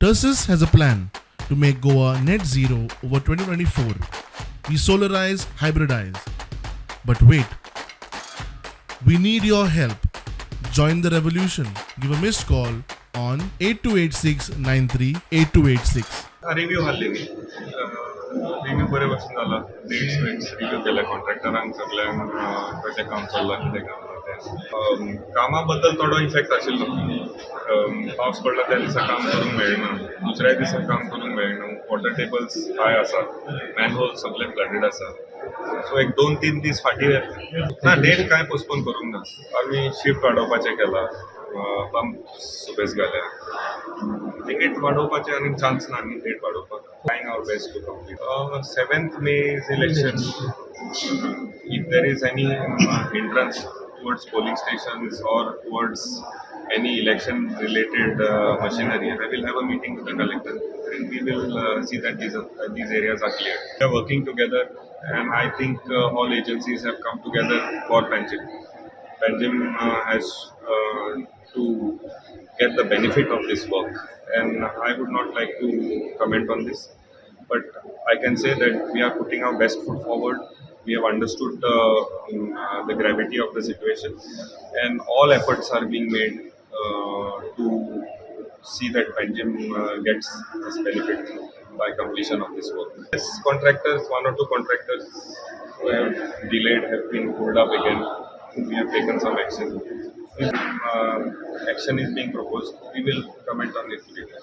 Tersus has a plan to make Goa net zero over 2024. We solarize, hybridize. But wait, we need your help. Join the revolution. Give a missed call on 8286 938286. Review आहली न्ही, review बरे भशेन जाला. Dates bits review केले कॉन्ट्रॅक्टरांक सगल्यांक, कशें काम चल्लां, कितें काम आहा तें. कामा बद्दल थोडो इफेक्ट आशिल्लो. पावस पडला त्या दिसा काम करूंक मेळना, दुसऱ्या दिसा काम करूंक मेळना. वॉटर टेबल्स हाय आसा, मॅनहोल सगळे फ्लडेड आसा, सो एक 2-3 दीस फाटीं ना. डेट कांय पोस्टपोन करूंक ना. आमी शिफ्ट वाडोवपाचें केलां, पंप सुबेज घाल्या. डेट वाडोवपाचें आनी चान्स ना न्ही डेट वाडोवपाक. Trying our best to complete. 7th May is election. If there is any hindrance towards polling stations or towards any election related machinery, I will have a meeting with the collector and we will see that these areas are cleared. We are working together and I think all agencies have come together for Panjim. Panjim has to get the benefit of this work, and I would not like to comment on this, but I can say that we are putting our best foot forward. We have understood the gravity of the situation, and all efforts are being made to see that Panjim gets this benefit by completion of this work. Yes, contractors, one or two contractors who have delayed have been pulled up again. We have taken some action. If action is being proposed, we will comment on it later.